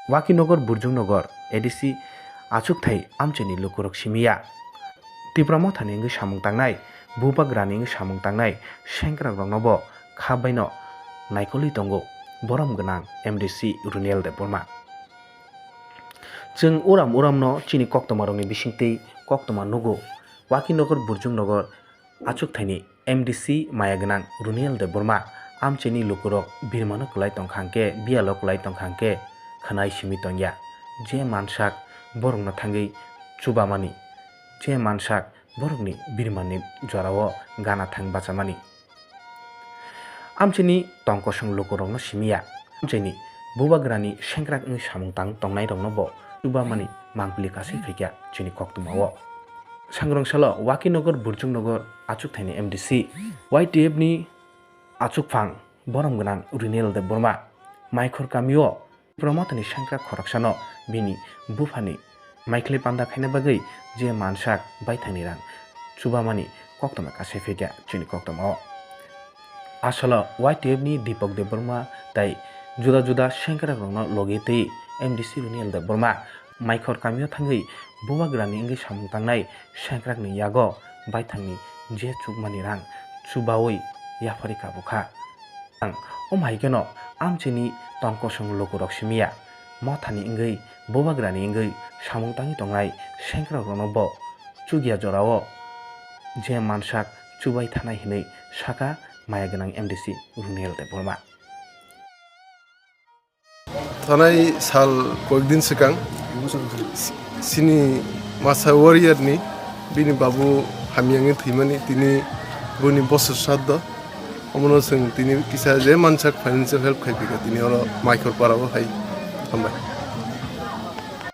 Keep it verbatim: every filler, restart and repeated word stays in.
Wakinogar Burjungnogor A D C achukthai amchaini lukurok simiya. Tipra Mothani wngwi samung tangnai, Bubagrani wngwi samung tangnai sengkrakroknobo kha baino naikolwi tongo borom gwnang M D C Runiel Debbarma. Chwng uram uramno chini koktwmarokni bisingtwi koktwma nugo. Wakinogar Burjungnogor achukthani M D C maya gwnang Runiel Debbarma amchaini lukurok birmano kwlai tongkha hwnkhe, biyalo kwlai tongkha hwnkhe khwnai simi tongya. Je mansak borokno thangwi chubamani, je mansak borokni birmani jorao gana thang bachamani. Amchaini tongkosong lukurokno simiya. Amchaini Bubagrani sengkrak wngwi samung tang tongnairokno bo chubamani mangpili kasui phaikha chini koktwmao. Sangrong salo Wakinogar Burjungnogor achukthani M D C Y T F ni achukphang borom gwnang Runiel Debbarma Maikhor kamio Tipra Mothani sengkrak khoroksano bini buphani maikhlai panda khaina bagwi je mansak baithangni rang chubamani koktwma kasai phaikha chini koktwmao. Asalo Y T F ni Deepak Debbarma tai juda juda sengkrakrokno logi twi M D C Runiel Debbarma Maikhor kamio thangwi Bubagrani wngwi samung tangnai sengkrakni yago baithangni je chukmani rang chubawi yapharwi kabukha. Ang omo hai kheno amchaini tongkosong lukurok simiya. Mothani wngwi, Bubagrani wngwi samung tangwi tongnai sengkrakrokno bo chukya jorao je mansak chubai thanai hinwi saka maya gwnang M D C Runiel Debbarma. Thanai sal koyekdin swkang chini masa warrior ni bini babu hamyangwi thwimani tini boni bosor sraddho. Omono chwng tini kisa je mansak financial help khai phika tini oro Maikhor parao hai. Hambai.